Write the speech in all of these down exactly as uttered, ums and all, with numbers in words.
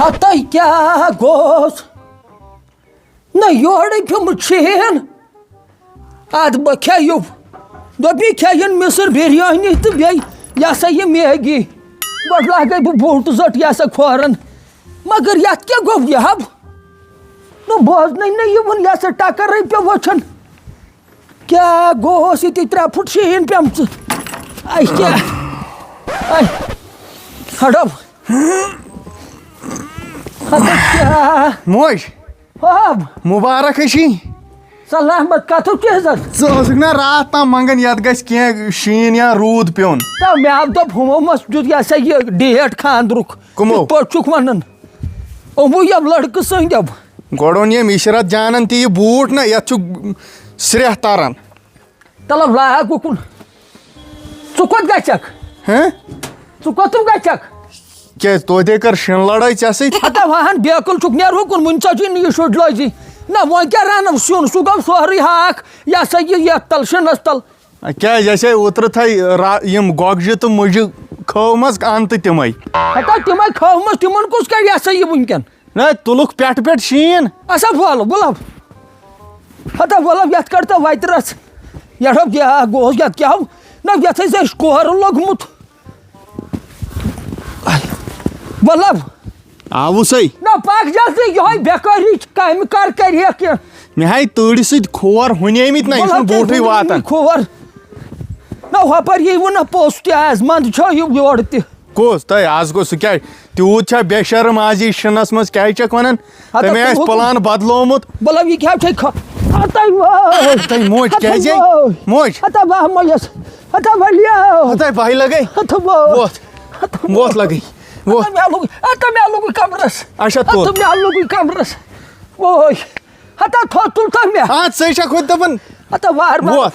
ہتَے کیٛاہ گوٚوس؟ نہ یورٕ پیوٚمُت شیٖن۔ اَدٕ بہٕ کھیٚیِو۔ دوٚپ یہِ کھیٚیِن مِصٕر بِریانی تہٕ بیٚیہِ یہِ ہسا یہِ میگی۔ گۄڈٕ لاگَے بہٕ بوٗٹہٕ زٔٹ یہِ ہسا کھورَن۔ مگر یَتھ کیٛاہ گوٚو یہِ ہب؟ نہ بوزنَے نہ یِوان، یہِ ہسا ٹکرَے پیوٚو وٕچھان۔ کیٛاہ گوٚوس ییٚتہِ ترٛےٚ پھٕٹ شیٖن پیٚمژٕ؟ اَے کیٛاہ؟ اَے، ہٹو۔ ہتو کیٛاہ؟ موج، ہب۔ مبارک ہے چھی۔ سلامت کتھو کیٛاہ زن؟ ژٕ ٲسٕکھ نا راتھ تام منگان یتھ گژھِ کینٛہہ شیٖن یا روٗد پیوٚن۔ تو مےٚ آو دوٚپ ہُمو مس دیُت یہِ ہسا یہِ ڈیٹ خاندرُک۔ کٕمو؟ کِتھ پٲٹھۍ چھُکھ ونان؟ یِمو یِم لڑکہٕ سٕنٛدیو۔ گۄڈٕ اوٚن ییٚمۍ عشرت جانن تہِ یہِ بوٗٹھ نہ، یتھ چھُ سرٛیہ تران۔ تلو لاگ اُکُن۔ ژٕ کوٚت گژھکھ؟ ہہ؟ ژٕ کوٚتُم گژھکھ؟ کیٛازِ توتہِ کٔر شِن لڑٲے ژےٚ سۭتۍ؟ ہتا واہن بیکل چھُکھ، نیر اُکُن، وُنہِ ژَجی نہٕ یہِ شُرۍ لٲزی۔ نہ وۄنۍ کیٛاہ رنو سیُن؟ سُہ گوٚو سورُے ہاکھ، یہِ ہسا یہِ یتھ تل شِنس تل۔ کیٛازِ اَسہِ ہے اوترٕ تھے را-، یِم گۄگجہِ تہٕ مُجہِ کھٲومژ اَن تہٕ تِمے۔ ہتا تِمے کھٲومژ، تِمن کُس کرِ یہِ ہسا یہِ وُنکٮ۪ن؟ نہ، تُلُکھ پٮ۪ٹھٕ پٮ۪ٹھٕ شیٖن۔ اچھا، وَل، وَلہٕ۔ ہتا، وَلہٕ، یَتھ کَڑ تہٕ وَتہِ رَژھ۔ یَتھ ہا کیٛاہ گوٚوس، یَتھ کیٛاہ ہو؟ نہ، یَتھ ہے زِ اَسہِ کورٕ لوٚگمُت۔ وَلہٕ۔ آوُسَے۔ نہ، پَکھ جلدی، یِہوٚے بٮ۪کٲری چھِ، کامہِ کر کَرِ ہا کینٛہہ۔ مےٚ ہاے تۭرِ سۭتۍ کھور ہُنیمٕتۍ نہ، یہِ وَلہٕ چھُنہٕ تیٚلہِ بوٗٹھٕے ہُنی واتان۔ کھور۔ نہ، ہۄپٲرۍ یی وۄنۍ نہ پوٚژھ تہِ آز، منٛدٕ چھا یہِ یورٕ تہِ۔ کُس؟ تۄہہِ آز گوٚو سُہ کیٛازِ؟ تیوٗت چھا بے شرم آز یہِ شِنَس منٛز؟ کیٛازِ چھَکھ وَنان؟ ہتا تٔمۍ آسہِ تُہُکُن۔ پلان بدلومُت۔ مطلب، یہِ کیٛاہ چھے کھا-، ہتا وٲے۔ تۄہہِ موج ہتا کیٛازِ؟ وٲے۔ موج۔ ہتا بہہ مۄلیس۔ ہتا ولیو۔ ہتا بہہِ لگے۔ ہتا وٲے۔ ووتھ۔ ہتا وٲے۔ ووتھ لگے۔ ووتھ۔ ہتا مےٚ لوٚگ، ہتا مےٚ لوٚگُے کمرس۔ اچھا، ہتا تُل۔ مےٚ لوٚگُے کمرس۔ وٲے۔ ہتا تھوٚد تُل تہٕ مےٚ۔ آ، ژٕے چھَکھ ہُتہِ دَپان۔ ہتا وار وار۔ ووتھ۔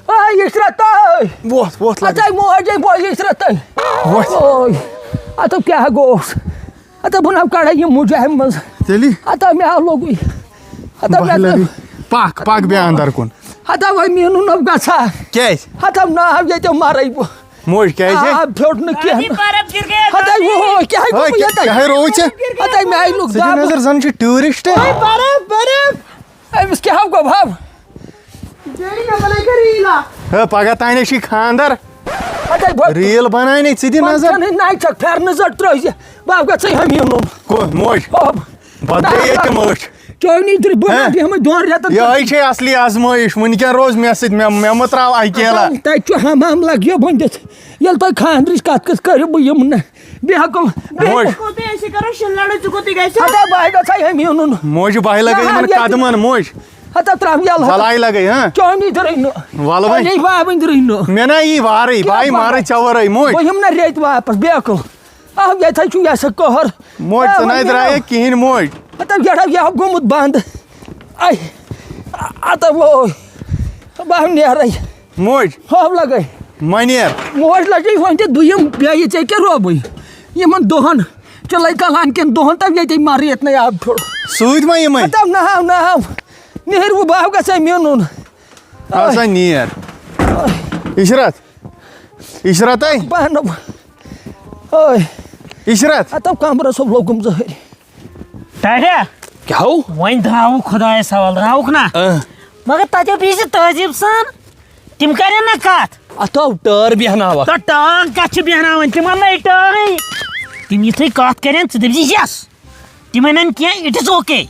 آے عشرت، آے۔ ووتھ، ووتھ لگے۔ ہتا موج، اے بوے عشرت، آے۔ ووتھ۔ اوے۔ ہتا کیٛاہ گوٚوس؟ ہتا بہٕ نہ کڑے یہِ مُجہِ اَمہِ منٛز۔ تیٚلہِ؟ ہتا مےٚ آو لوٚگُے۔ ہتا بہٕ مےٚ لگے۔ پکھ، پکھ بیٚیہِ اندر کُن۔ ہتا وۄنۍ میٖنُن نہٕ گژھان۔ کیٛازِ؟ ہتا ناو ییٚتہِ مرے بہٕ۔ موج کیٛازِ؟ آب پھیوٚٹ نہٕ کینٛہہ۔ دادی، برف گر گیا، ہتا دادی۔ یہِ کیٛاہ ہے ہے، گوٚو کیٛاہ، ییٚتہِ؟ کیٛاہ ہے روو ژےٚ؟ ہتا مےٚ آیہِ لوٚگ ژٕ دَب۔ نظر زن چھِ ٹوٗرِسٹ۔ ہے، برف، برف۔ أمِس کیٛاہ ہو گوٚو ہو؟ ڈیڈی، مےٚ بنٲے کر ریٖل اکھ۔ ہے، پگاہ تانۍ چھُے خانٛدر۔ ہتے بہٕ ریٖل بناے نے، ژٕ دِ نظر۔ پنٛژاہن ہٕنٛدۍ نایہِ چھکھ پھٮ۪رنہٕ زٔٹ ترٲوزِ۔ بہٕ ہا گژھے ہمیٖنُن۔ کُس موج؟ ہب۔ بدلے ییٚتہِ تہِ مٔچھ۔ چٲنی ترِ بہٕ ہہ؟ بیٚہمے دۄن رٮ۪تن۔ یِہوٚے چھے اصلی آزمٲیِش۔ وٕنکٮ۪ن روز مےٚ سۭتۍ، مےٚ، مےٚ مہ ترٛاو اَکہِ یَلہ۔ تۄہہِ چھُ حمام لگیو بٔنِتھ۔ ییٚلہِ تۄہہِ خانٛدرٕچ کتھ کٔژ کٔرِو بہٕ یِمہٕ نہٕ۔ بیٚیہِ ہٮ۪کو، بیٚیہِ موج۔ ہٮ۪کو۔ کوٗتاہ أسۍ کرو شِنہٕ لڑٲے، ژٕ کوٚتٕے گژھِ؟ ہتا بہٕ ہا گژھے ہمیٖنُن۔ موج بہٕ ہا لگے نہ، یِمن ییٚتہِ۔ قدمن موج۔ ہتا ترٛاو یَلہٕ۔ وَلہٕ آیہِ لَگَے، ہاں؟ چٲنی درٕے نہٕ۔ وَلہٕ وۄنۍ۔ اَنے بابٕنۍ درٕے نہٕ۔ مےٚ نا یی وارٕے، کیٛاہ بہٕ ہاے وَنہٕ؟ مارٕ ژےٚ وَرٲے، موج۔ بہٕ یِمہٕ نہ ریٚتۍ واپس، بیکٕل۔ اَو ییٚتہِ حظ چھُ یہِ ہسا قہر۔ موج، اَو ژٕ وۄنۍ نَے نیرو۔ درٛایَکھ کِہیٖنۍ، موج۔ ہتا یَڑا یہِ ہا گوٚمُت بنٛد۔ اَے، ہتا ووے۔ بہٕ ہا نیرَے۔ موج۔ ہاو لَگَے۔ مَہ نیر۔ موج لَجے وۄنۍ تہِ دوٚیِم بیٚیہِ ژےٚ کیٛاہ روبٕے؟ یِمَن دۄہَن چِلَے کَلان کٮ۪ن دۄہَن تَو ییٚتے مَرٕ ییٚتہِ نَے آب پھیوٚر۔ سۭتۍ ما یِمَے؟ ہتا نہ ہاو، نہ ہاو۔ نیر وۄنۍ بہٕ ہاو گژھے مِنُن۔ ہسا نیر۔ عشرت۔ عشرت اے۔ بہنو۔ اوے۔ عشرت۔ اتو کمرس لوگُم زہر۔ ٹاٹھیا۔ کیٛاہ ہو؟ وۄنۍ درٛاوُکھ خۄدایس حوالہٕ، درٛاوُکھ نا؟ اۭں۔ مگر تتہِ بِہزِ تہذیٖب سان۔ تِم کرن نا کتھ۔ اتو ٹٲر بیہناوکھ۔ تہٕ ٹٲر کتھ چھِ بیہناوٕنۍ؟ تِمن نَے ٹٲرٕے۔ تِم یِتھُے کتھ کرن، ژٕ دٔپزِ یس۔ تِم انن کینٛہہ، it is okay۔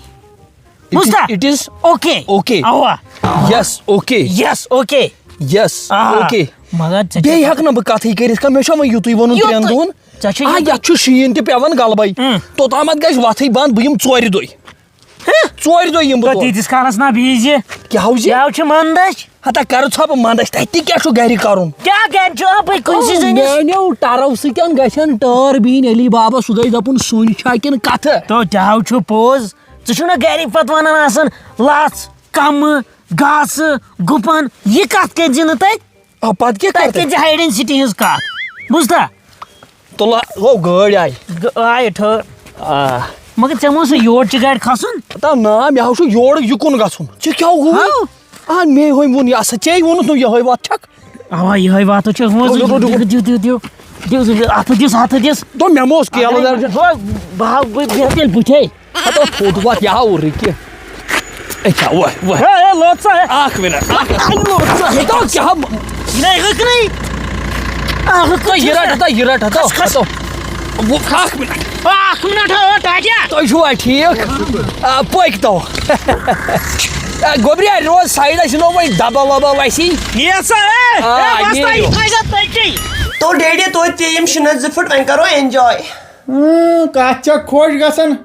بوٗزتھا؟ It is okay۔ Okay۔ اوا۔ Yes، okay۔ Yes، okay۔ Yes، آ، okay۔ مگر ژےٚ بیٚیہِ چھےٚ ہٮ۪کہٕ نہٕ بہٕ کَتھٕے کٔرِتھ کانٛہہ، مےٚ چھا وۄنۍ یُتُے ووٚنُن یُتُے۔ ترٛٮ۪ن دۄہَن؟ ژےٚ چھُ آ، یُتُے۔ یَتھ چھُ شیٖن تہِ پٮ۪وان گَلبَے۔ اۭں۔ توٚتامَتھ گژھِ وَتھٕے بنٛد، بہٕ یِمہٕ ژورِ دۄہہِ۔ ہہ؟ ژورِ دۄہہِ یِمہٕ بہٕ تہٕ تور۔ تیٖتِس کالَس نا بِہزِ۔ کیٛاہ ہو زِ؟ یَوٕ چھِ مَندَچھ۔ ہتا کَرٕ ژھا بہٕ مَندَچھ، تَتہِ تہِ کیٛاہ چھُ گَرِ کَرُن؟ کیٛاہ گَرِ چھُ؟ آ، بہٕ کُنسٕے زٔنِس۔ میٛانیو ٹَرَو سۭتۍ گژھن ٹٲر بِہِنۍ علی بابا، سُہ گژھِ دَپُن سُنۍ چھا کِنہٕ کَتھٕ؟ تو تہِ ہاو چھُ پوٚز۔ ژٕ چھُکھ نا گَرِ پَتہٕ وَنان آسان، لَژھ، کَمہٕ، گاسہٕ، گُپن، یہِ کَتھ کٔرۍ زِ نہٕ تَتہِ۔ آ، پَتہٕ کیٛاہ تَتہِ کَرٕ؟ کٔرۍ زِ ہایڈ اینڈ سیٖک ہٕنٛز کَتھ۔ بوٗزتھا؟ تُلہٕ ہا، ہو، گٲڑۍ آیہِ۔ گٲ-، آیہِ ٹھٲر۔ آ۔ مگر ژےٚ ما اوسُے یور چہِ گاڑِ کھسُن؟ ہتا نا، مےٚ ہا چھُ یورٕ یہِ کُن گژھُن۔ ژےٚ کیٛاہ گوٚو؟ ہاو؟ آ، مے ہوٚمۍ ووٚن یہِ ہسا، ژےٚ ووٚنُتھ نہٕ یِہوٚے وَتھ چھَکھ۔ اَوا، یِہوٚے وَتھ چھَکھ، وۄنۍ دِو، دِو، دِو، دِو۔ دِو، دِو، دِو۔ دِس، اَتھٕ دِس، اَتھٕ دِس۔ دوٚپ مےٚ ما اوس کیلہٕ درجن؟ بہٕ ہا، بہٕ بیٚہمہٕ تیٚلہِ بٕتھے۔ ہتو پھوٚت وَتھ یہِ ہا اوٚرُے کہِ۔ اے کیٛاہ، وَے، وَے۔ ہے، ہے، لوٚت سا، ہے۔ اکھ مِنٹ، اکھ۔ ہے، لوٚت سا، ہے۔ ہتو کیٛاہ؟ یہِ نَے ہیٚکہِ نَے۔ اکھ تہٕ یہِ رَٹ، ہتو، یہِ رَٹ، ہتو، کھس، کھس۔ ہتو۔ وۄنۍ اکھ مِنٹ۔ اکھ مِنٹ، ہو، ٹاٹیا۔ تُہۍ چھِوا ٹھیٖک؟ آ، پٔکۍ تو۔ آ، گوٚبریا، روز سایڈَس، یہِ نو وۄنۍ دَبَل وَبَل اَسی۔ نیر سا، ہے۔ آ، ہے، بس نیر۔ تۄہہِ، یہِ تھٲیزیو تٔتی۔ تو ڈیڈی، توتہِ پیٚیہِ یِم شِنَس زٕ پھٕٹ، وۄنۍ کَرو enjoy۔ اۭں، کَتھ چھےٚ خۄش گژھان؟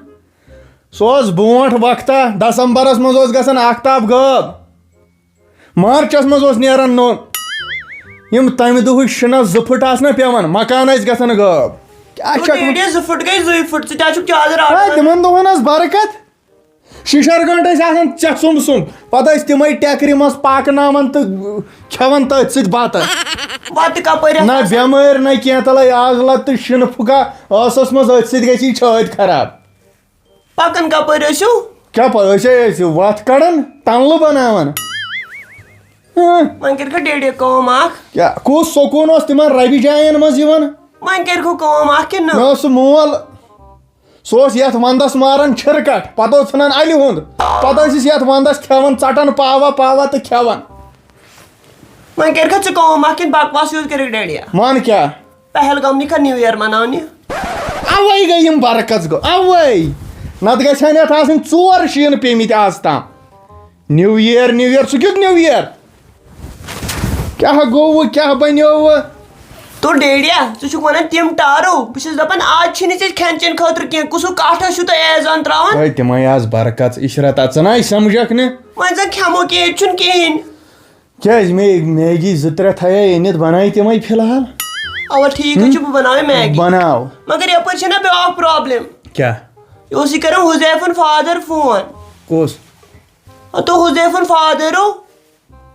سُہ اوس برونٛٹھ وقتہ، دسمبرس منٛز اوس گژھان آفتاب غٲب۔ مارچس منٛز اوس نیران نوٚن۔ یِم تمہِ دۄہٕچ شِنس زٕ پھٕٹ آسہٕ نہ پٮ۪وان، مکان ٲسۍ گژھان غٲب۔ کیٛاہ چھکھ ڈیڈی، زٕ پھٕٹ گٔے زٕے پھٕٹ، ژٕ تہِ چھُکھ زیادٕ ہے، رٹان۔ تِمن دۄہن ٲس برکت۔ شِشر گنٛڈ ٲسۍ آسان ژےٚ سُمب سُمب۔ پتہٕ ٲسۍ تِمے ٹٮ۪کرِ منٛز پاکناوان تہٕ کھٮ۪وان تٔتھۍ سۭتۍ بتہٕ۔ بتہٕ کپٲرۍ نہ آسان؟ بٮ۪مٲرۍ نہ کینٛہہ، تلے آز لت تہٕ شِنہٕ پھُکا ٲسس منٛز، أتھۍ سۭتۍ گژھی چھٲتۍ خراب۔ پکان کپٲرۍ ٲسِو؟ کیٛاہ پَے، أسۍ ہے ٲسۍ وَتھ کَڑان، تَنلہٕ بَناوان۔ ہہ۔ وۄنۍ کٔرِکھا ڈیڈی کٲم اکھ؟ کیٛاہ، کُس سکوٗن اوس تِمَن رَبہِ جایَن منٛز یِوان؟ وۄنۍ کٔرِکھو کٲم اکھ کِنہٕ نہ؟ مےٚ اوس سُہ مول، سُہ اوس یَتھ وَنٛدَس ماران چھِرکَٹھ، پَتہٕ اوس ژھٕنان اَلہِ ہُنٛد، پَتہٕ ٲسِس یَتھ وَنٛدَس کھٮ۪وان، ژَٹان پاوا پاوا تہٕ کھٮ۪وان۔ وۄنۍ کٔرِکھا ژٕ کٲم اکھ کِنہٕ بکواس یوت کٔرِکھ ڈیڈیا؟ وَن کیٛاہ؟ پہلگام نِکھا نیو ییر مناونہِ؟ اوے گٔے یِم برعکس گوٚو، اوے۔ نتہٕ گژھِ ہن یتھ آسٕنۍ ژور شیٖنہٕ پیٚمٕتۍ آز تام۔ نیو ییر، نیو ییر، ژٕ کیُتھ نیو ییر؟ کیٛاہ گوٚو، کیٛاہ بنیوو؟ تو ڈیڈیا، ژٕ چھُکھ ونان تِم ٹارو۔ بہٕ چھُس دپان آز چھِنہٕ ژےٚ کھٮ۪ن چٮ۪ن خٲطرٕ کینٛہہ۔ کُسُک کٹھ ٲسِو تُہۍ ایز آن تراوان؟ ہے، تِمے آز برعکس عشرت، ژٕ نہ سمجھکھ نہٕ۔ وۄنۍ زن کھٮ۪مو کینٛہہ، ییٚتہِ چھُنہٕ کِہیٖنۍ۔ کیٛازِ؟ مے-، میگی زٕ ترٛےٚ تھایے أنِتھ، بنایہِ تِمے فی الحال۔ اوا ٹھیٖک حظ چھُ، بہٕ بناوے میگی۔ بناو۔ مگر یپٲرۍ چھےٚ نا بیٛاکھ پرابلم۔ کیٛاہ؟ یہِ اوس یہِ کران حُذیفُن فادر فون۔ کُس؟ ہتو حُذیفُن فادر او۔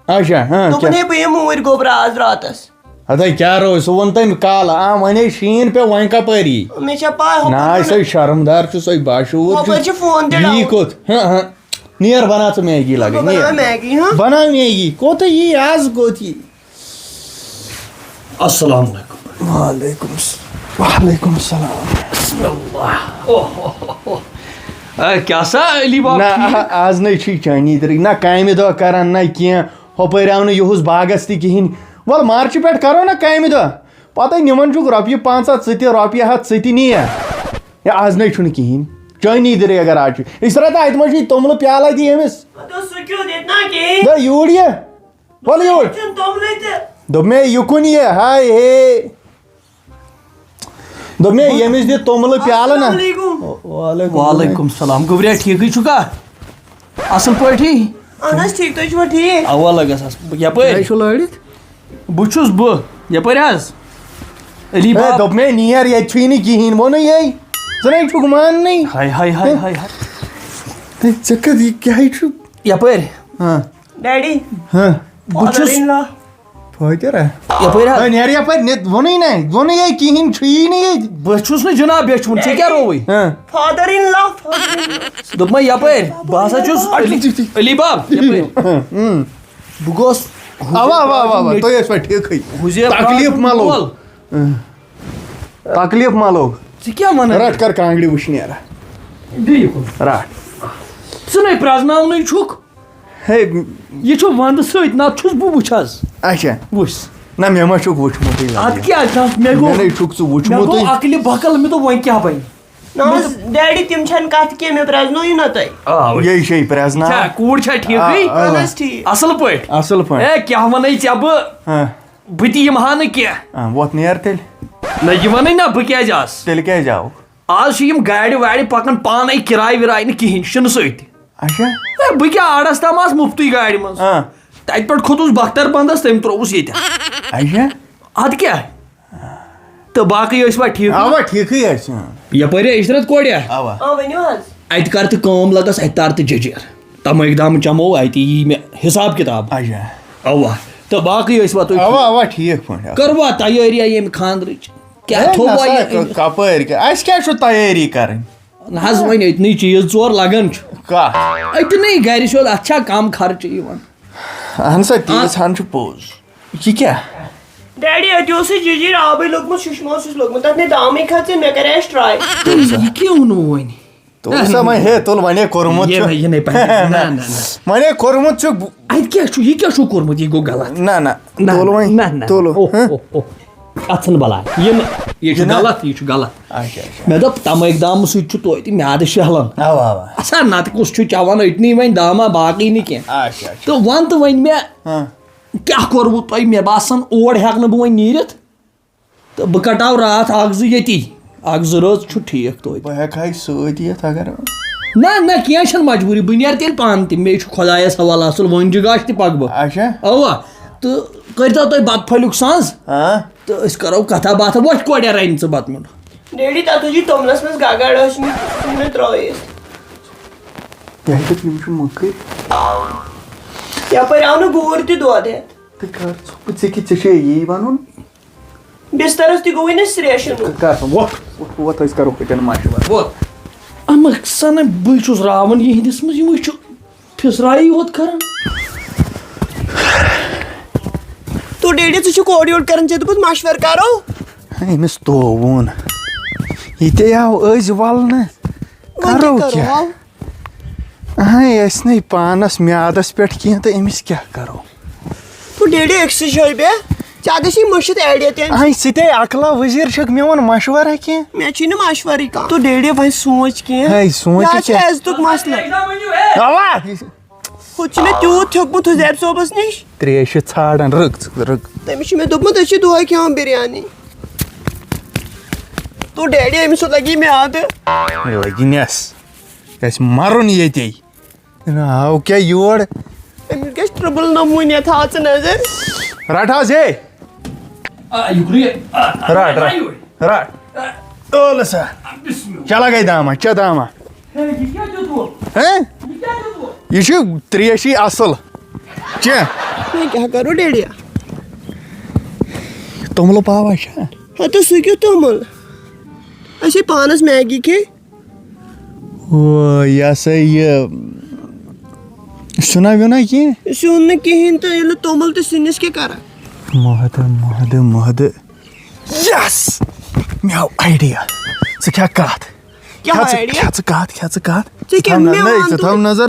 اچھا، ہاں، دوٚپُن کیٛاہ؟ ہے بہٕ یِمہٕ اوٗرۍ گوٚبرا آز راتس۔ ہتے کیٛاہ روز؟ سُہ ووٚن تٔمۍ کالہٕ، آ، وۄنۍ ہے شیٖن پیوٚو، وۄنۍ کپٲرۍ یی؟ مےٚ چھےٚ پاے، ہُپٲرۍ نہ، چھُنہٕ۔ سُے شرمدار چھُ، سُے باشعوٗر ہُپٲرۍ چھُ۔ چھُ فون تہِ یی ڈاوُن۔ کوٚت؟ ہاں، ہاں۔ نیر، بنا ژٕ میگی لگے، بہٕ بناوٕ نیر۔ میگی، ہاں۔ بنا میگی، کوٚت یی آز، کوٚت یی؟ السلام علیکم۔ وعلیکم السلام۔ بسم اللہ۔ اوہ، اوہ، اوہ، اوہ۔ اے، کیٛاہ سا علی باب نہ، ٹھیٖک؟ آ-، آز نَے چھُے چٲنی طریٖقہٕ۔ نہ کامہِ دۄہ کران، نہ کینٛہہ۔ ہُپٲرۍ آو نہٕ یِہُس باغس تہِ کِہیٖنۍ۔ وَلہٕ مارچہِ پٮ۪ٹھ کرو نہ کامہِ دۄہ۔ پتہٕ نِوان چھُکھ رۄپیہِ پانٛژھ ہتھ ژٕ تہِ، رۄپیہِ ہتھ ژٕ تہِ نیر۔ یا آز نَے چھُنہٕ کِہیٖنۍ۔ چٲنی دِرے اگر آز چھُ۔ عشرت، اَتہِ ما چھُے توٚملہٕ پیالہ دِ ییٚمِس۔ ہتو سُہ کیُتھ ییٚتہِ نا کِہیٖنۍ۔ نہ، یوٗرۍ یہِ۔ وَلہٕ یوٗرۍ۔ چھُنہٕ توٚملٕے تہِ۔ دوٚپمَے، یہِ کُن یہِ، ہاے ہے۔ دوٚپمَے، ییٚمِس دِ توٚملہٕ پیالہٕ نا۔ السلام علیکم۔ وعلیکم وعلیکم السلام۔ گوٚبریا، ٹھیٖکٕے چھُکھا؟ اَصٕل پٲٹھی؟ اَہَن حظ، ٹھیٖک، تُہۍ چھِوا ٹھیٖک؟ اَوا لَگَس اَصٕل۔ یَپٲرۍ؟ تۄہہِ چھُو لٲڑِتھ؟ بہٕ چھُس بہٕ۔ یَپٲرۍ حظ؟ علی ہے، باب۔ دوٚپمَے نیر، ییٚتہِ چھُے نہٕ کِہیٖنۍ، ووٚنُے یے۔ ژٕ نَے چھُکھ ماننٕے۔ ہاے، ہاے، ہاے، ہاے، ہاے۔ ہے، ژےٚ کَتھ، یہِ کیٛاہ چھُ؟ یَپٲرۍ؟ ہاں۔ ڈیڈی۔ ہاں۔ بہٕ چھُس۔ فادر ان لا۔ فٲطر ہا؟ یَپٲرۍ حظ۔ ہے، نیر یَپٲرۍ، نیر، ووٚنُے نَے، ووٚنُے یے کِہیٖنۍ چھُیی نہٕ ییٚتہِ۔ بہٕ چھُس نہٕ جناب بیچھِ وُن، ژےٚ کیٛاہ رووُے؟ ہاں۔ فادر ان لا، فادر ان لا۔ دوٚپمَے یَپٲرۍ، بہٕ ہسا چھُس علی، علی باب، یَپٲرۍ۔ ہاں، ہاں۔ بہٕ گوس اوا، اوا، اوا، اوا، تُہۍ ٲسوا ٹھیٖکھٕے؟ حُزیف تکلیٖف راجُن ما لوٚگ؟ کول۔ تکلیٖف ما لوٚگ؟ ژٕ کیٛاہ وَنان؟ رَٹ کر کانٛگرِ وٕچھنیر۔ بیٚیہِ کُن۔ رَٹ۔ ژٕ نَے پرٛزناونٕے چھُکھ۔ ہے۔ یہِ چھُ وَندٕ سۭتۍ، نَتہٕ چھُس بہٕ وٕچھ حظ۔ اچھا۔ وٕچھ۔ نہ، مےٚ ما چھُکھ وٕچھمُتٕے لَگہِ۔ اَدٕ کیٛاہ، نہ، مےٚ گوٚو، مےٚ نَے چھُکھ ژٕ مےٚ وٕچھمُتٕے۔ گوٚو عقلہِ بکل، مےٚ دوٚپ وۄنۍ کیٛاہ بَنہِ؟ نہ حظ، ڈیڈی، تِم چھَنہٕ کَتھ کینٛہہ، مےٚ پرٛزنوو یہِ نہ تۄہہِ۔ آ، یے چھے پرٛزناو۔ چھا، کوٗر چھا ٹھیٖکٕے؟ آ، آ۔ اَہَن حظ، ٹھیٖک۔ اَصٕل پٲٹھۍ؟ اَصٕل پٲٹھۍ۔ ہے، کیٛاہ وَنَے ژےٚ بہٕ؟ ہاں۔ بہٕ تہِ یِمہٕ ہا نہٕ کینٛہہ۔ آ، وۄتھ نیر تیٚلہِ۔ نہ، یہِ وَنَے نہ، بہٕ کیٛازِ آس؟ تیٚلہِ کیٛازِ آوُکھ؟ آز چھِ یِم گاڑِ واڑِ پَکان پانَے کِراے وِراے نہٕ کِہیٖنۍ، شِنہٕ سۭتۍ۔ اچھا۔ ہے، بہٕ کیٛاہ آڑَس تام آس مُفتٕے گاڑِ منٛز۔ آ۔ تَتہِ پٮ۪ٹھ کھوٚتُس بختر بَندَس، تٔمۍ ترٛووُس ییٚتٮ۪ن۔ اچھا۔ اَدٕ کیٛاہ؟ تہٕ باقٕے ٲسۍ وۄنۍ ٹھیٖکٕے؟ اَوا، ٹھیٖکٕے ٲسۍ، اۭں۔ یَپٲرۍ ہے عشرت کورِ؟ اَوا۔ آ، ؤنِو حظ۔ اَتہِ کر تہٕ کٲم لَگَس، اَتہِ تار تہٕ جٔجیٖر۔ تَمٲکۍ دام چَمو، اَتہِ یی مےٚ حِساب کِتاب۔ اچھا۔ اَوا۔ تہٕ باقٕے ٲسۍ وۄنۍ تُہۍ اَوا، اَوا، ٹھیٖک پٲٹھۍ، اَوا۔ کٔروا تیٲریا ییٚمہِ خانٛدرٕچ؟ کیٛاہ ہے، تھوٚوا نسا، یہِ؟ ک-، کَپٲرۍ کیٛاہ؟ اَسہِ کیٛاہ چھُ تیٲری کَرٕنۍ؟ نہ حظ، وۄنۍ أتنٕے چیٖز ژور لَگان چھُ۔ کَتھ؟ أتنٕے گَرِ چھُ، اَتھ چھا کَم خرچہٕ یِوان؟ اَہَن سا، تیٖژ ہَن چھُ پوٚز۔ یہِ کیٛاہ؟ ڈیڈی، اَتہِ اوسُے جِجِر آبٕے لوٚگمُت، شُشمہٕ اوسُس لوٚگمُت، تَتھ نے دامٕے کھژِ، مےٚ کَرے اَسہِ ٹراے۔ یہِ کیٛاہ ووٚنوٕ وۄنۍ؟ تُل سا وۄنۍ، ہے، تُل وۄنۍ، ہے، کوٚرمُت یہِ چھُ۔ یہِ نے پَکہِ۔ نہ، نہ، نہ۔ وۄنۍ، ہے، کوٚرمُت چھُ۔ اَتہِ کیٛاہ چھُ؟ یہِ کیٛاہ چھُو کوٚرمُت؟ یہِ گوٚو غلط۔ نہ، نہ، نہ، تُل وۄنۍ، نہ، نہ۔ تُل۔ اوہ، ہہ؟ اوہ، اوہ۔ اَژھن بَلاے۔ یہِ نہٕ، یہِ چھُ یہِ نہ۔ غلط، یہِ چھُ غلط۔ اچھا، اچھا۔ مےٚ دوٚپ، تَمہِ اَکہِ دامہٕ سۭتۍ چھُ توتہِ میٛادٕ شہلان۔ اَوا، اَوا۔ اَسا نَتہٕ کُس چھُ چٮ۪وان أتنی وۄنۍ دامہ، باقٕے نہٕ کینٛہہ۔ اچھا، اچھا۔ تہٕ وَن تہٕ وۄنۍ مےٚ، ہاں۔ کیٛاہ کوٚروٕ تۄہہِ؟ مےٚ باسان، اور ہٮ۪کہٕ نہٕ بہٕ وۄنۍ نیٖرِتھ۔ تہٕ بہٕ کَٹاو راتھ اَکھ زٕ ییٚتی۔ اَکھ زٕ رٲژ چھُ ٹھیٖک توتہِ۔ بہٕ ہٮ۪کہٕ ہا یہِ سۭتۍ یِتھ اگر۔ نہ، نہ، کینٛہہ چھَنہٕ مجبوٗری۔ بہٕ نیرٕ تیٚلہِ پانہٕ تہِ۔ مے چھُ خۄدایَس حوالہٕ اَصٕل، وۄنۍ جہِ گاش تہِ پَکہٕ بہٕ۔ اچھا۔ اَوا۔ تہٕ کٔرۍتو تُہۍ بَتہٕ پھٔلیُک سَنٛز۔ ہاں۔ تہٕ أسۍ کَرو کَتھا باتھا۔ وۄتھ کورِ رَنہِ ژٕ بَتہٕ میوٚنٛڈ۔ ڈیڈی، تَتھ اوس یہِ توٚملَس منٛز گَگَر ٲسمٕژ، سُہ ژھٕن مےٚ ترٛٲیِتھ۔ ڈیڈی، یِم چھِ مٔکٕرۍ۔ یَپٲرۍ آو نہٕ گوٗر تہِ دۄد ہٮ۪تھ۔ تہٕ کَر ژٕ، ژےٚ کیٛاہ، ژےٚ چھے یی وَنُن؟ بِستَرَس تہِ گوٚوُے نہٕ سرٛیشُن۔ کَر سا، وۄتھ، وۄتھ، وۄتھ، أسۍ کَرو ہوٚتٮ۪ن مَشوَرٕ، وۄتھ۔ اَمَکھ سَنہٕ بٕے چھُس راوان یِہِنٛدِس منٛز، یِمَے چھُ پھِسرایی ہوت کَران۔ تو ڈیڈی، ژٕ چھُکھ اورٕ یورٕ کَران، ژےٚ دوٚپُتھ مَشوَرٕ کَرو۔ أمِس تو ووٚن، یہِ تے آو أزۍ وَلنہٕ، وۄنۍ کیٛاہ کَرو کَرو، کیٛاہ؟ آو۔ اہے، اَسہِ نے پانَس میادَس پٮ۪ٹھ کینٛہہ تہٕ أمِس کیٛاہ کَرو؟ تو ڈیڈی، أکسٕے جایہِ بیٚہہ، ژےٚ گژھی مٔشِتھ idea تہِ اَمہِ اہے، ژٕ تے عقلا وزیٖر چھَکھ، مےٚ وَن مَشوَرہ کینٛہہ۔ مےٚ چھُے نہٕ مَشوَرٕے کانٛہہ۔ تو ڈیڈی، وۄنۍ سونٛچ کینٛہہ۔ ہے، سونٛچ یہِ حظ چھُ کیٛاہ؟ عزتُک مسلہٕ۔ اَوا۔ ہُتہِ چھُ مےٚ تیوٗت تھوٚکمُت حُزیر صٲبَس نِش۔ ترٛیش چھِ ژھانٛڈان، رٕک ژٕ، رٕک۔ تٔمِس چھِ مےٚ دوٚپمُت، أسۍ چھِ دۄہَے کھٮ۪وان بِریانی۔ تو ڈیڈی، أمِس سۭتۍ لَگی میادٕ۔ لَگہِ نٮ۪س۔ گژھِ مَرُن ییٚتے۔ آو کیٛاہ یور؟ أمِس گژھِ ٹرٛبٕل نموٗنیا، تھاو ژٕ نظر۔ رَٹ حظ، ہے۔ آ، یُکنُے، آ، آ، رَٹ، آ، رَٹ، یُکنُے۔ رَٹ۔ آ۔ تُل سا۔ آ، بسم اللہ۔ چلا گٔے داما، چا داما۔ ہے، یہِ کیٛاہ دیُت وۄنۍ؟ ہے؟ یہِ کیٛاہ دیُت وۄنۍ؟ یہِ چھُ ترٛیشی اَصٕل۔ چےٚ۔ وۄنۍ کیٛاہ کَرو ڈیڈیا؟ توٚملہٕ پاوا چھا؟ ہَتہٕ سُہ کیُتھ توٚمُل؟ اَسے پانَس میگی کھے۔ او، یہِ ہسا یہِ سیُنا ویُنا کینٛہہ؟ سیُن نہٕ کِہیٖنۍ تہٕ ییٚلہِ توٚمُل تہٕ سِنِس کیٛاہ کَران؟ مہدٕ، مہدٕ، مہدٕ۔ Yes! مےٚ آو idea۔ ژٕ کھےٚ کَتھ۔ کیٛاہ کھےٚ ژٕ، idea؟ کھےٚ ژٕ کَتھ، کھےٚ ژٕ کَتھ۔ ژےٚ کیٛاہ تھاو نہ-، مےٚ نَے، وَن ژٕ تہٕ؟ تھاو نظر۔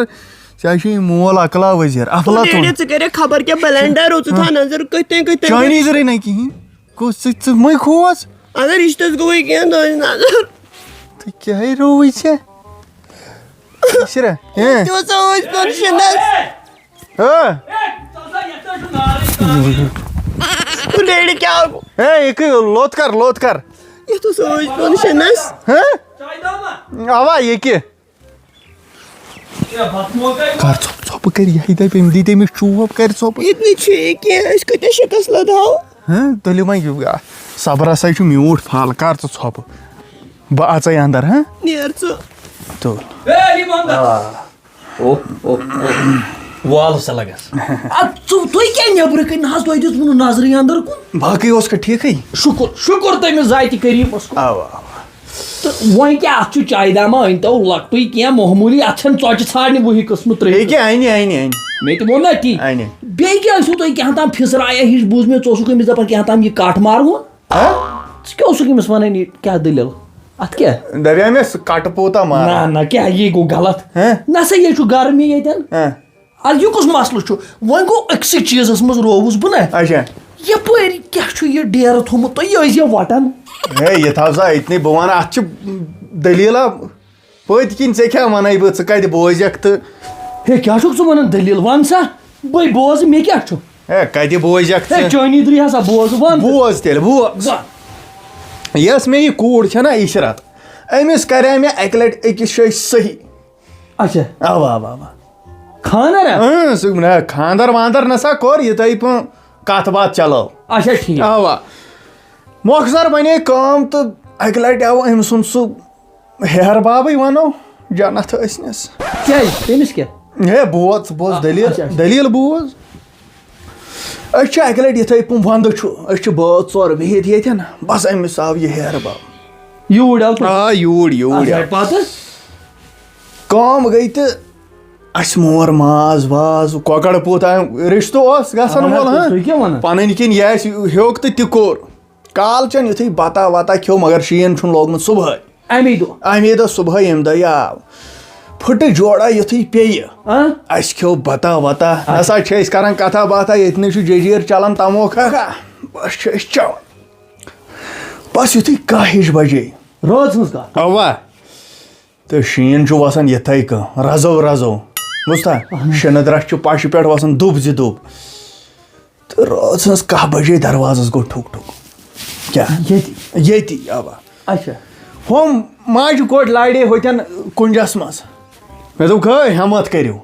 ژےٚ چھُے مول عقلا وزیر، افلاطون۔ ڈیڈی، ژٕ کَرے خبر کیٛاہ blender، ژٕ تھاو نظر کٔتۍ تانۍ، کٔتۍ تانۍ۔ چاینیٖزرٕے نہ کِہیٖنۍ۔ کُس ژٕ، ژٕ مٕے کھوژ؟ اگر رِشتَس گوٚوُے کینٛہہ، دۄہَس نظر۔ تہٕ کیٛاہ رووُے ژےٚ؟ شرا، ہے۔ تہِ اوس اوس پیوٚن شِنَس۔ ہا؟ تہٕ ڈیڈی کیٛاہ گوٚو؟ ہے، یہِ کہِ لوٚت کر، لوٚت کر۔ یَتھ اوس اوس پیوٚن شِنَس۔ ہا؟ اوا، یہِ کہِ۔ کر ژھۄپہٕ، ژھۄپہٕ کر، یہِ دَپہِ، أمۍ دی تٔمِس چوب، کر ژھۄپہٕ۔ ییٚتہِ نٕے چھُ یہِ کینٛہہ، أسۍ کۭتیٛاہ شِکَس لَدہاو؟ ہا؟ تُلِو وۄنۍ، صبر ہسا چھُ میوٗٹھ پھل، کر ژٕ ژھۄپہٕ۔ بہٕ اَژَے اَندَر، ہا؟ نیر ژٕ۔ تُل۔ اے، علی محمد۔ آ۔ او، او، او۔ وال سا لگس۔ اَدٕ ژٕ، تُہۍ کیٛاہ نیٚبرٕ کَنہِ نہ حظ، تۄہہِ دیُتوٕ نہٕ نظرٕے اَندَر کُن؟ باقٕے اوس کھا ٹھیٖکھٕے؟ شُکُر، شُکُر تٔمِس ذاتِ کریٖمَس کُن۔ اَوا، اَوا۔ تہٕ وۄنۍ کیٛاہ، اَتھ چھُ چایہِ دامہ أنۍ تو لۄکٹُے کینٛہہ معموٗلی، اَتھ چھَنہٕ ژۄچہِ ژھانٛڈنہِ وُہہِ قٕسمہٕ ترٛٲوِتھ۔ ییٚکیٛاہ، اَنہِ، اَنہِ، اَنہِ۔ مےٚ تہِ ووٚن نا تی۔ اَنہِ۔ بیٚیہِ کیٛاہ ٲسِو تُہۍ کیٛاہ تام پھِسرایا ہِش بوٗز مےٚ، ژٕ اوسُکھ أمِس دَپان کیٛاہ تام یہِ کَٹھ مارہون؟ ہا؟ ژٕ کیٛاہ اوسُکھ أمِس وَنان، یہِ کیٛاہ دٔلیٖل؟ اَتھ کیٛاہ؟ دَپیٛاو مےٚ سُہ کَٹہٕ پوٗتا مارا۔ نہ، نہ، کیٛاہ، یہِ گوٚو غلط۔ ہہ؟ نہ سا، یہِ چھُ گرمی ییٚتٮ۪ن۔ ہہ؟ اَدٕ یہِ کُس مسلہٕ چھُ؟ وۄنۍ گوٚو أکسٕے چیٖزَس منٛز رووُس بہٕ نہ۔ اچھا۔ یَپٲرۍ کیٛاہ چھُ یہِ ڈیرٕ تھوٚمُت تۄہہِ؟ یہِ ٲسۍ زیو وَٹان۔ ہے، یہِ تھاو سا أتنٕے، بہٕ وَنہٕ، اَتھ چھِ دٔلیٖلہ پٔتۍ کِنۍ، ژےٚ کیٛاہ وَنَے بہٕ، ژٕ کَتہِ بوزٮ۪کھ تہٕ۔ ہے، کیٛاہ چھُکھ ژٕ وَنان دٔلیٖل؟ وَن سا، بٔے بوزٕ، مےٚ کیٛاہ چھُ؟ ہے، کَتہِ بوزٮ۪کھ ہے، ژٕ؟ چٲنی درٕے ہسا بوزٕ، وَن تہٕ۔ بوز تیٚلہِ، بوز۔ وَن۔ یۄس مےٚ یہِ کوٗر چھےٚ نا عشرت، أمِس کَرے مےٚ اَکہِ لَٹہِ أکِس جایہِ صحیح۔ اچھا۔ اَوا، اَوا، اَوا۔ خانٛدر ہا؟ اۭں، سُہ، نہ، خانٛدر وانٛدر نہ سا کوٚر، یِتھَے پٲٹھۍ کَتھ باتھ چلٲو۔ اچھا، ٹھیٖک۔ اَوا۔ مۄخصر وَنے کٲم تہٕ اَکہِ لَٹہِ آو أمۍ سُنٛد سُہ ہیہَر بابٕے وَنو جنت ٲسنَس۔ کیٛازِ؟ تٔمِس کیٛاہ؟ ہے، بوز، ژٕ بوز آ، دٔلیٖل، اچھا، اچھا۔ دٔلیٖل بوز۔ أسۍ چھِ اَکہِ لَٹہِ یِتھَے پٲٹھۍ وَندٕ چھُ، أسۍ چھِ بٲژ ژور بِہِتھ ییٚتٮ۪ن، بَس أمِس آو یہِ ہیہَر باب۔ یوٗرۍ آو تہٕ آ، یوٗرۍ، یوٗرۍ اچھا، آو۔ پَتہٕ؟ کٲم گٔے تہٕ اَسہِ مور ماز واز، کۄکَر پوٗت، آ، رِشتہٕ اوس گژھن اَہَن حظ، وول، ہاں؟ تُہۍ کیٛاہ وَنان؟ پَنٕنۍ کِنۍ یہِ اَسہِ ہیوٚک تہٕ تہِ کوٚر۔ کالچَن یُتھُے بَتہ وَتہ کھیوٚو، مگر شیٖن چھُنہٕ لوگمُت صُبحٲے۔ اَمی دۄہ؟ اَمی دۄہ صُبحٲے، ییٚمہِ دۄہ یہِ آو۔ پھٕٹہٕ جوڑا یُتھُے پیٚیہِ، ہاں؟ اَسہِ کھیوٚو بَتہ وَتہ۔ اچھا۔ نَسا چھِ أسۍ کَران کَتھا باتھا، ییٚتہِ نٕے چھُ جٔجیٖر چَلان تَموکھا۔ بَس چھِ أسۍ چٮ۪وان۔ بَس یُتھُے کاہ ہِش بَجے۔ رٲژ ہٕنٛز کَتھ؟ اَوا۔ تہٕ شیٖن چھُ وَسان یِتھَے کٔنۍ، رَزو رَزو۔ بوٗزتھا؟ اَہَن حظ۔ شِنہٕ درٛاش چھُ پَشہِ پٮ۪ٹھ وَسان دُب زِ دُب۔ تہٕ رٲژ ہٕنٛز کاہ بَجے دروازَس گوٚو ٹھُک ٹھُک۔ کیٛاہ؟ ییٚتی؟ ییٚتی، اَوا۔ اچھا۔ ہُم ماجہِ کوٹھۍ لاڑے ہوٚتٮ۪ن کُنجَس منٛز۔ مےٚ دوٚپ، "کھٲے، ہٮ۪مَتھ کٔرِو۔"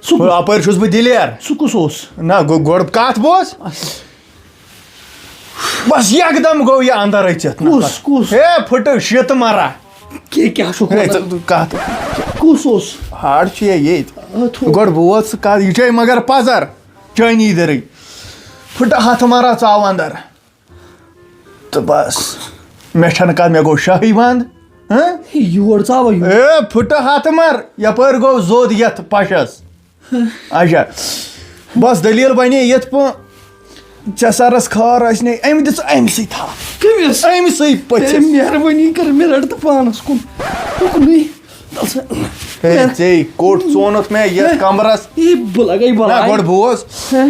سُہ کُس؟ اَپٲرۍ چھُس بہٕ دِلیر۔ سُہ کُس اوس؟ نہ، گۄ-، گۄڈٕ کَتھ بوز۔ اچھا۔ بَس یَکدَم گوٚو یہِ اَندَر أژِتھ نفر۔ کُس، کُس؟ ہے، پھٕٹہٕ شیٖتہٕ مَرا۔ کیٛاہ، کیٛاہ چھُکھ ہے، وَنان؟ ژٕ، ژٕ کَتھ؟ کُس اوس؟ ہاڑ چھُ یہِ ییٚتہِ۔ آ، تھو۔ گۄڈٕ بوز ژٕ کَتھ، یہِ چھے مگر پَزَر، چٲنی دٔرٕے۔ پھٕٹہٕ ہَتھ مَرا ژاو اَندَر۔ تہٕ بَس، مےٚ چھَنہٕ کَتھ، مےٚ گوٚو شاہٕے بنٛد۔ ہہ؟ یور ژاوَے یور۔ اے، پھٕٹہٕ ہَتہٕ مَر، یَپٲرۍ گوٚو زوٚد یَتھ پَشَس۔ اچھا، بَس دٔلیٖل بَنے یِتھ پٲٹھۍ، ژےٚ سَرَس خار آسہِ نے، أمۍ دِژ أمۍ سٕے تھَپھ۔ کٔمِس؟ أمۍ سٕے پٔژھِس۔ اے، مہربٲنی کٔر مےٚ رَٹ تہٕ پانَس کُن۔ اُکنُے۔ ہے، ژےٚ کوٚٹ ژونُتھ مےٚ یَتھ ہے۔ کَمرَس۔ یہِ بہٕ لَگَے نہ، بَلاے۔ گۄڈٕ بوز۔ ہے۔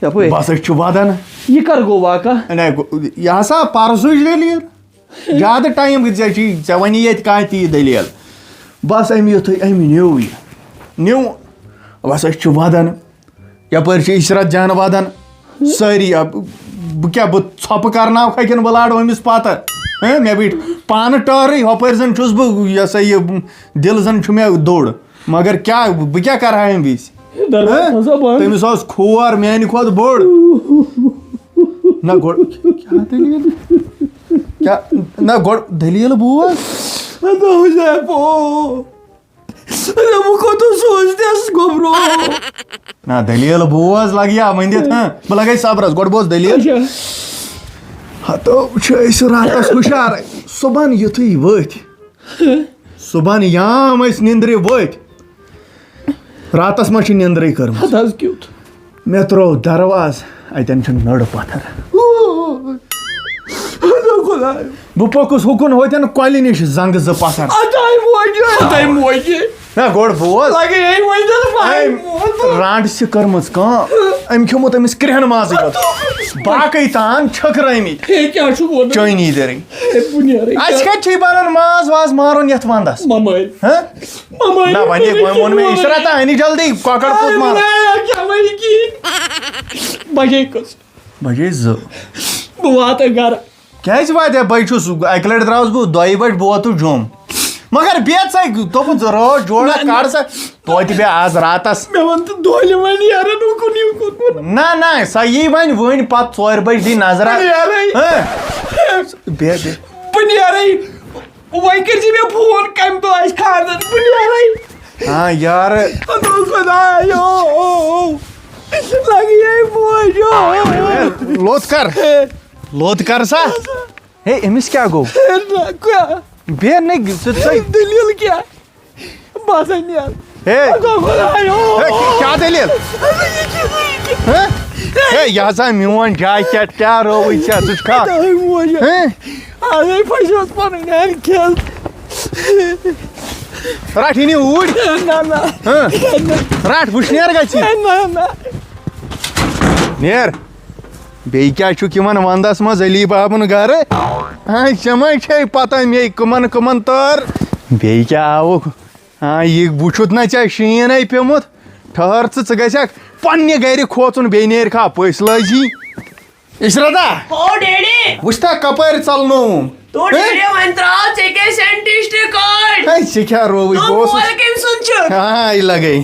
یَپٲرۍ؟ بَس، أسۍ چھِ وَدان۔ یہِ کَر گوٚو واقعہ؟ نہ، گو-، یہِ ہسا پَرسُچ دٔلیٖل۔ زیادٕ ٹایم گٔژھۍ ژےٚ چھی، ژےٚ وَنی ییٚتہِ کانٛہہ تہِ یہِ دٔلیٖل۔ بَس، أمۍ یُتھُے أمۍ نیوٗ یہِ، نیوٗ، بَس، أسۍ چھِ وَدان۔ یَپٲرۍ چھِ عشرت جان وَدان۔ سٲری، اَب-، بہٕ کیٛاہ، بہٕ ژھۄپہٕ کَرناوکھا کِنہٕ بہٕ لارو أمِس پَتہٕ؟ ہہ، مےٚ بیٖٹھ پانہٕ ٹٲرٕے، ہۄپٲرۍ زَن چھُس بہٕ، یہِ ہسا یہِ، دِل زَن چھُ مےٚ دوٚر۔ مگر کیٛاہ، بہٕ کیٛاہ کرٕ ہا اَمہِ وِزِ؟ ہے، دروازٕ ہہ؟ تھاو سا بنٛد۔ تٔمِس اوس کھور میٛانہِ کھۄتہٕ بوٚڑ۔ نہ گۄڈٕ، کیٛاہ دٔلیٖل؟ کیٛاہ؟ نہ گۄڈٕ دٔلیٖل بوز۔ اَدٕ حُزیفو، اَدٕ بہٕ کوٚتَس سوزنَس گوٚبرو؟ نہ دٔلیٖل بوز، لَگیا ؤنِتھ، ہہ؟ بہٕ لَگَے صبرَس، گۄڈٕ بوز دٔلیٖل۔ اچھا۔ ہَتو چھِ أسۍ راتَس ہُشارَے، صُبحَن یُتھُے ؤتھۍ، صُبحن یام أسۍ نِندرِ ؤتھۍ۔ راتس ما چھِ نِندرٕے کٔرمٕژ؟ اَدٕ حظ کیُتھ؟ مےٚ ترٛوو دروازٕ، اَتٮ۪ن چھُ نٔڑ پتھر۔ اوے۔ اَدٕ خۄدایا۔ بہٕ پوٚکُس ہُکُن ہوتٮ۪ن کۄلہِ نِش زنٛگہٕ زٕ پتھر۔ اَدٕ آیہِ موجہِ، اَدٕ آیہِ موجہِ۔ نہ، گۄڈٕ بوز۔ لگے ہے وۄنۍ زن پَے۔ أمۍ رانٛٹس چھِ کٔرمٕژ کٲم، أمۍ کھیوٚمُت أمِس کرٛہن مازٕے یوت۔ باقٕے تان چھٔکرٲومٕتۍ۔ ہے، کیٛاہ چھُکھ وَنان؟ چٲنی دٔرٕے۔ ہے، بہٕ نیرَے۔ اَسہِ کَتہِ چھِ بَنان ماز واز مارُن یَتھ وَندَس؟ مَمٲلۍ۔ ہہ؟ مَمٲلۍ نہ، وۄنۍ کیٛاہ ووٚن مےٚ، وَنان؟ عشرتا، اَنہِ جلدی کۄکَر پوٗت مَرُن۔ آے، آے، آے، کیٛاہ وَنہِ کی؟ بَجے کٔژ؟ بَجے زٕ۔ بہٕ واتَے گَرٕ۔ کیٛازِ واتہِ ہا؟ بہٕ چھُس اَکہِ لَٹہِ درٛاوُس بہٕ دۄیہِ بَجہِ، بہٕ ووتُس جوٚم۔ مگر بیٚیہِ ژَے دوٚپُن ژٕ رٲژ جوڑا نہ، نہ۔ کَڑ سا، توتہِ بیٚیہِ آز راتَس۔ مےٚ وَن تہٕ دۄہلہِ وۄنۍ یارَن اُکُن یُکُن۔ نہ، نہ، سۄ یی وۄنۍ وٕنۍ پَتہٕ ژورِ بَجہِ دی نظرا۔ بہٕ نیرَے۔ ہہ؟ بیٚہہ، بیٚہہ۔ بہٕ نیرَے۔ وۄنۍ کٔرۍ زِ مےٚ فون، کَمہِ دۄہ آسہِ خانٛدر؟ بہٕ نیرَے۔ ہاں، یارٕ۔ خۄدا، خۄدایو۔ لَگہِ ہے موجو۔ لوٚت کَر۔ لوٚت کَر سا۔ ہے، أمِس کیٛاہ گوٚو؟ ہے، نہ، کیٛاہ؟ بیٚہہ نَے، ژٕ، ژٕ۔ دٔلیٖل کیٛاہ؟ بہٕ ہسا نیرٕ۔ ہے۔ خۄدا، خۄدایو۔ ہے، کیٛاہ دٔلیٖل؟ ہے؟ ہے، یہِ ہسا میون جاکٮ۪ٹ، کیٛاہ رٲوٕے ژےٚ؟ ژٕ چھُکھا؟ خۄداے موجو۔ ہے؟ اَدَے پھَسیوس پَنٕنۍ اَنہِ کھٮ۪تھ۔ رَٹھ یہِ نہِ اوٗرۍ۔ نہ، نہ۔ ہہ؟ نہ۔ رَٹھ، وٕچھ نیر گژھِ۔ نہ، نہ۔ نیر۔ بیٚیہِ کیٛاہ چھُکھ یِوان وَندَس منٛز علی بابُن گَرٕ؟ ہاے، ژےٚ ما چھے پَتہ مے کٕمَن کٕمَن تٲر؟ بیٚیہِ کیٛاہ آوُکھ؟ ہاں، یہِ وٕچھُتھ نہ ژےٚ شیٖن ہے پیوٚمُت؟ ٹھٔہر ژٕ، ژٕ گژھکھ پنٛنہِ گَرِ کھوژُن، بیٚیہِ نیرِکھا پٔژھۍ لٲزی؟ عشرتا! او ڈیڈی! وٕچھتا کپٲرۍ ژلنووُم؟ تو ہے؟ ڈیڈی وۄنۍ ترٛاو ژےٚ کیٛاہ سینٹسٹ کٲڑۍ؟ ہے، ژےٚ کیٛاہ رووُے؟ تو بہٕ اوسُس مول کٔمۍ سُنٛد چھُ؟ ہاے لگے۔